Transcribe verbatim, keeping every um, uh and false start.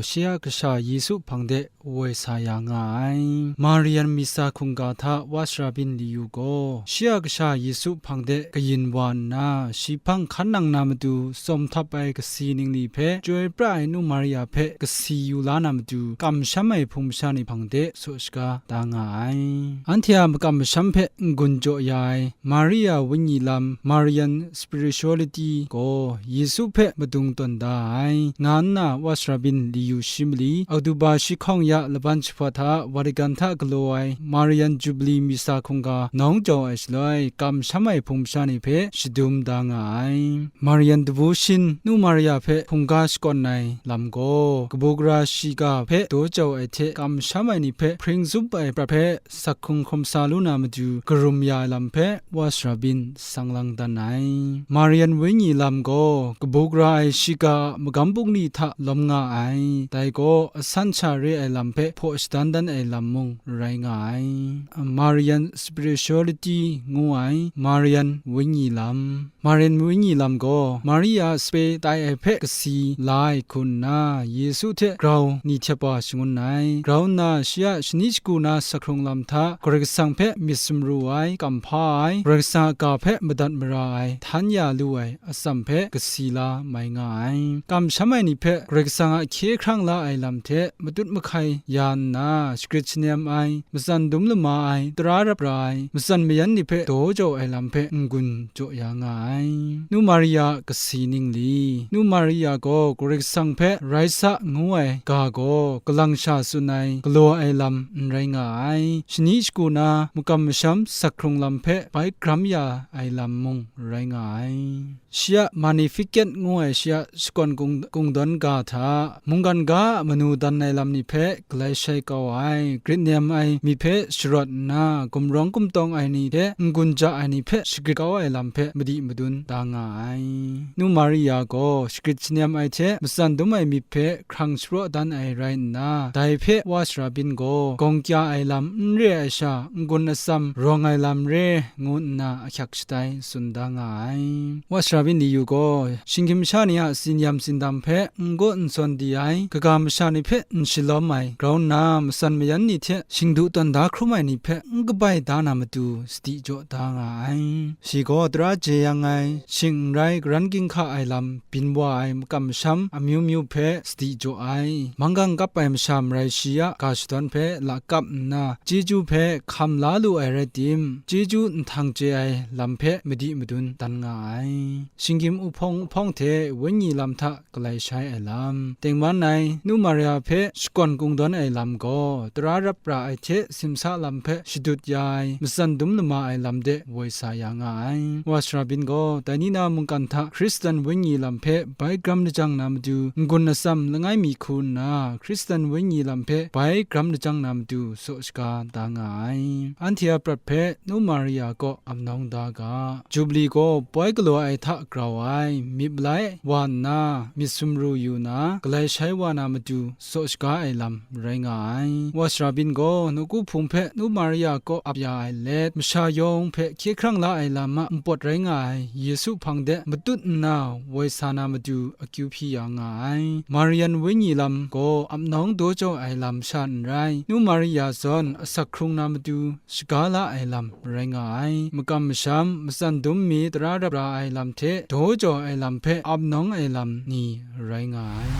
shi a kasha Yesu hpang de woi sa ya nga ai. Marian misa hkungga hta wa sara byin Liyu gaw, shi a kasha Yesu hpang de kayin wa nna, shi hpang hkan nang na matu tsawm htap ai kasi ningli hpe, chyoi pra ai nu Maria hpe kasi yu la na matu, kamsham ai hpung masha ni hpang de saw shaga da nga ai. Anhte a makam masham hpe n-gun jaw ya ai Maria Wenyi lam, Marian Spirituality gaw Yesu hpe madung tawn da ai, nga nna wa sara byin Liyu shi mali, Oktoba shi hkawng ya laban jahpawt hta Vatican hta galaw ai Marian Jubilee misa hkungga nawng jau ai shaloi, kamsham ai hpung masha ni hpe shadum da nga ai. Marian devotion, nu Maria hpe hkungga shakawn ai lam gaw, kabu gara shiga hpe daw jau ai hte kamsham ai ni hpe hpring zup ai prat hpe sak hkrung hkrum sa lu na matu karum ya ai lam hpe wa sara byin sang lang dan ai. Marian Wenyi lam gaw kabu gara ai shiga a magam bungli hta lawm nga ai, dai gaw asan sha re ai lam hpe hpaw shadan dan ai lam mung rai nga ai. Marian Spirituality ngu ai Marian Wenyi lam. Marian Wenyi lam gaw Maria sape tai ai hpe kasi la ai hku nna, Yesu hte grau ni hte wa shangun ai. Grau nna, shi a shani shagu na sak hkrung lam hta Karai Kasang hpe myit sumru ai, kamhpa ai, Karai Kasang a ga hpe madat mara ai, htan ya lu ai atsam hpe kasi la mai nga ai. Kamsham ai ni hpe Karai Kasang a hkye hkrang la ai lam hte matut mahkai ya nna, shagrit shanem ai, matsan dum lama ai, tara rap ra ai, matsan mayan ni hpe daw jau ai lam hpe n-gun jaw ya nga ai. Nu Maria kasi ningli. Nu Maria gaw Karai Kasang hpe rai sa ngu ai ga gaw kalang sha tsun ai, galaw ai lam n rai nga ai. Shani shagu na makam masham sak hkrung lam hpe bai gram ya ai lam mung rai nga ai. Shi a Magnificat ngu ai shi a shakawn kung-, kungdawn ga hta, mungkan ga a manu dan ai lam ni hpe galai shai kau ai, grit nem ai myit hpe sharawt nna, gumrawng gumtawng ai ni hte n-gun ja ai ni hpe shagrit kau ai lam hpe madi madun da nga ai. Nu Maria gaw shagrit shanem ai hte matsan dum ai myit hpe hkrang sharaw dan ai rai nna, dai hpe wa sara byin gaw, gawng kya ai lam n re ai sha, n-gun atsam rawng ai lam re, ngu nna ahkyak shatai tsun da nga ai. Wa sara byin Liyu gaw, shinggyim masha ni a tsin-yam tsindam hpe n gaw n sawn di ai, kaga masha ni hpe n shalawm ai, grau nna matsan mayan ni hte shingdu tawn da hkrum ai ni hpe n kabai da na matu sadi jaw da nga ai. Shi gaw tara jeyang ai, shing n rai, karan ginhka ai lam byin wa ai makam masham amyu myu hpe sadi jaw ai. Manggang kap ai masha marai shi a ga shadawn hpe lakap nna, chyeju hpe hkam la lu ai rai tim, chyeju nhtang chye ai lam hpe madi madun dan nga ai. Shinggyim uhpawng uhpawng hte wenyi lam hta galai shai ai lam. Tengman ai, Nu Maria hpe shakawn kungdawn ai lam gaw, tara rap ra ai hte simsa lam hpe shadut ya ai, matsan dum lama ai lam de woi sa ya nga ai. Wa sara byin gaw, dai ni na mungkan hta Hkristan wenyi lam hpe bai gram lajang na matu, n-gun atsam langai mi hku nna, Hkristan wenyi lam hpe bai gram lajang na matu, saw shaga da nga ai. Anhte a prat hpe Nu Maria kaw ap nawng da ga. Jubli gaw poi galaw ai hta grau ai, myit malai wa nna, myit sumru yu na, galai shai wa na matu, saw shaga ai lam rai nga ai. Wa sara byin gaw, nawku hpung hpe Nu Maria kaw ap ya ai let, masha yawng hpe hkye hkrang la ai lam a npawt rai nga ai Yesu hpang de matut nna woi sa na matu akyu hpyi ya nga ai. Marian wenyi lam gaw ap nawng daw jaw ai lam sha n rai, Nu Maria zawn asak hkrung na matu shaga la ai lam rai nga ai. Makam masham, matsan dum mi tara rap ra ai lam hte daw jaw ai lam hpe ap nawng ai lam ni rai nga ai.